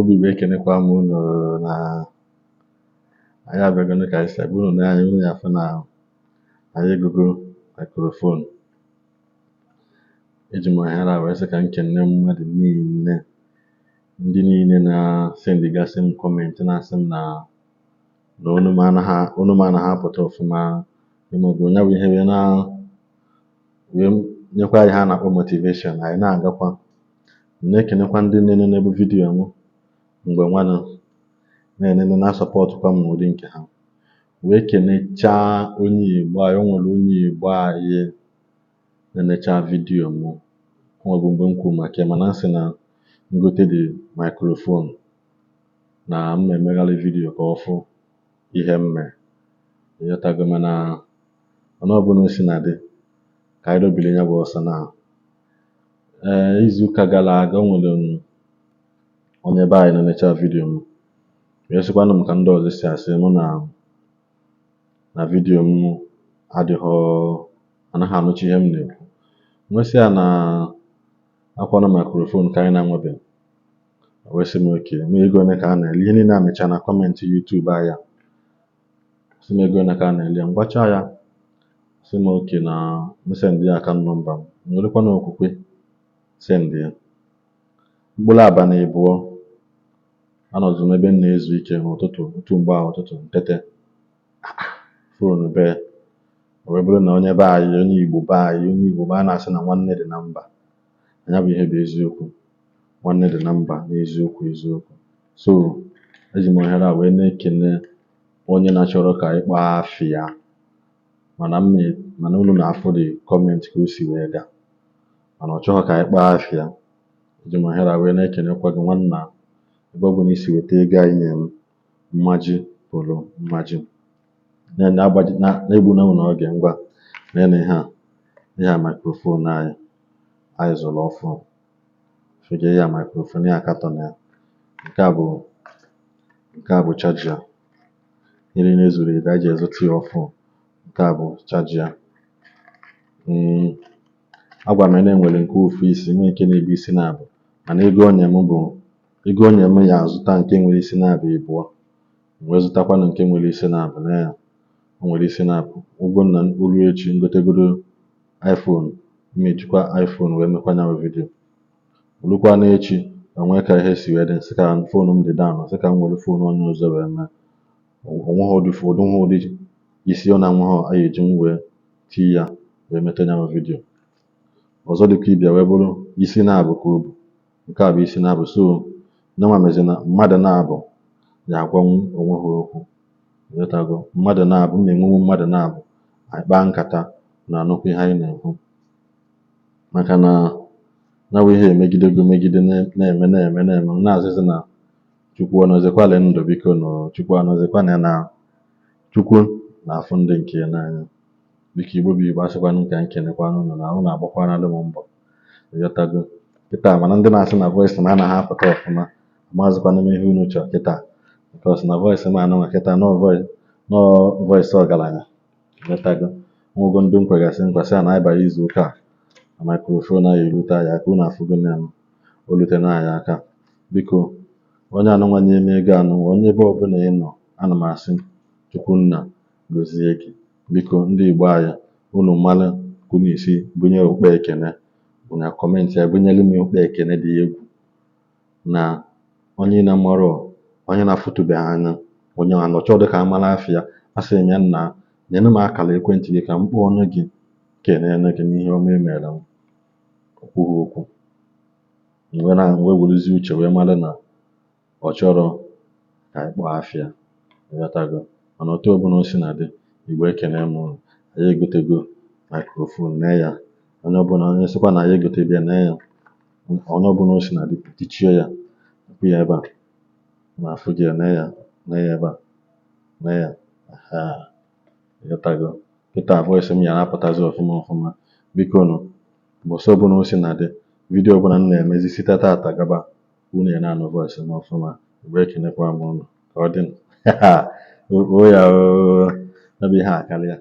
Igbo bụ Igbo, ekenekwa m unu na anyị abịagonu ka anyị si abịa. Unu nee anya, unu ya afụ na anyị egogo microphone. Eji m ohere a wee sị ka m kene mmadụ niile, ndị niile na-sendịgasị m comment, na-asị m na na onu m anaghị apụta ọfụma. Ịmago ya bụ ihe wee na wee nyekwa anyị ha na-akpọ motivation, anyị na-agakwa. Na-ekenekwa ndị na-enenebu vidiyo m mgbe nwanụ na-enene, na-asọpọtụkwa m n'ụdị nke ha, wee kenechaa onye Igbo anyị. O nwere onye Igbo anyị na-enecha vidiyo m, o nwebụ mgbe m kwuru maka ya, mana m sị na ngote dị microphone na m na-emegharị vidiyo ka ọ fụ ihe m mee, ịghọtago. Mana ọbụla o si na dị ka anyị dobili ya bụ ọsọ na ee izuụka gara aga, o nwere m onye be anyị na-enecha vidiyo m wee sịkwanụ m ka ndị ọzọ si asị mụ na na vidiyo m adịghọ, anaghị anụcha ihe m na-ekwu. M wee sị ya na akwanụ microphone ka anyị na-enwebeghị. O wee sị m okay, ma ego ole ka a na-ele ihe niile a mechaa na comment YouTube anyị a. Sị m ego ole ka a na-ele ya, m gwacha ya, sị m okay, na m send ya account number m. M werekwanụ okwukwe send ya. Mkpụrụ abalị ịbụọ, anọzụ m ebe m na-ezu ike n'ụtụtụ, otu mgbe ahụ ụtụtụ ntete, phone bee. O wee bụrụ na onye be anyị, onye Igbo be anyị, onye Igbo be a na-asị na nwanne dị na mba. Ya bụ ihe bụ eziokwu, nwanne dị na mba n'eziokwu eziokwu. So eji m ohere a wee na-ekene onye na-achọrọ ka anyị kpọọ afa ya, mana m mana unu na-afụ the comment ka o si wee gaa, mana ọ chọghọ ka anyị kpọọ afa ya. Eji m ohere a wee na-ekenekwa gị, nwanna, ebe ọ bụla i si weta ego anyị nye m, mmaji pụrụ mmaji na-egbuna unu oge. Ngwa, nene ihe a, ihe a microphone anyị anyị zụrụ ọfụ. Fụje ihe a microphone ya, carton ya. Nke a bụ charger. Ihe niile zuru ebe anyị ji ezụta ya ọfụ. Nke a bụ charger. Agwa m ya na enwere nke ofu isi, nwee nke na-ebu isi na-abụ, mana ego o nye m bụ ego o nye m ya azụta nke nwere isi na-abụ ịbụọ. M wee zụtakwanụ nke nwere isi na-abụ na ya o nwere isi na-abụ ụgwọ na olu. Echi ngotegoro iPhone, m ejikwa iPhone wee mekwa ya bụ vidiyo. Olukwa n'echi, onwe ka ihe si wee dị, sị ka phone m dị down, sị ka m were phone onye ọzọ wee mee. Onweghị ụdị onweghị ụdị isi ọ na-enweghị anyị eji m wee tii ya wee mete ya bụ vidiyo. Ọzọ dịka ịbịa wee bụrụ isi na-abụ ka o bu. Nke a bụ isi na-abụ, so nyanwa mezi na mmadụ na-abụ ya agwanwu onwe ha okwu, ịghọtago. Mmadụ na-abụ m na-enwenwu mmadụ na-abụ anyị kpaa nkata na anụkwa ihe anyị na-ekwu, maka na ya bụ ihe emegidego megide na-eme na-eme na-eme m na-asịsị na Chukwu ọ nọzikwalị ndụ, biko nụ, Chukwu anọzikwana ya, na Chukwu na-afụ ndị nke ya n'anya. Biko, Igbo bụ Igbo, asịkwanụ ka m kenekwanụ unu na unu agbakwanalụ m mbọ, ịghọtago kịta. Mana ndị na-asị na voice m anaghị apụta ọfụma, amazịkwanụ m ihe unu chọrọ kịta, because na voice m anụnwa kịta nọọ voice, nọọ voice ọgaranya, ịghọtago. Nwego ndị m kwegasị nkwa sị na anyị bara izu ụka a na microphone anyị erute anyị aka. Unu afụgo ya, o rutena anyị aka. Biko, onye anụnwa nye m ego anụnwa, onye ebe ọbụla ị nọ, ana m asị Chukwunna gozie gị. Biko, ndị Igbo anyị, unu mara ka unu esi bunye ụkpa ekene bụ na comment ya, bunyelu m ụkpa ekene dị egwu na onye na-amarọ, onye na-afụtụbeghị anya, onye anọchọ dị ka amara afịa. Asị m ya, nna, nyere m akara ekwentị gị ka m kpọọ ọnụ gị kenene gị n'ihe ọma i mere m. O kwughị okwu. M wee na wee werezie uche wee mara na ọ chọrọ ka anyị kpọọ afịa, ịghọtago. Mana otu ọbụla o si na dị, Igbo, ekene m unu. Anyị egotego microphone, nee ya. Onye ọbụla, onye sịkwa na anyị egotebe ya, nee ya. Onye ọbụla o si na dị, tichie ya, kwụ ya ebe a na-afụ gị ya, nee ya, nee ya ebe a, nee ya. Aha, ịghọtago. Kịta voice m ya na-apụtazi ọfụma ọfụma. Biko nụ, mbọsị ọbụla o si na dị, vidiyo ọbụla m na-emezi site tata gaba, unu ya na-anụ voice m ọfụma. Igbo, ekenekwa m unu. Ka ọ dị o ya oo, ya bụ ihe a karịa.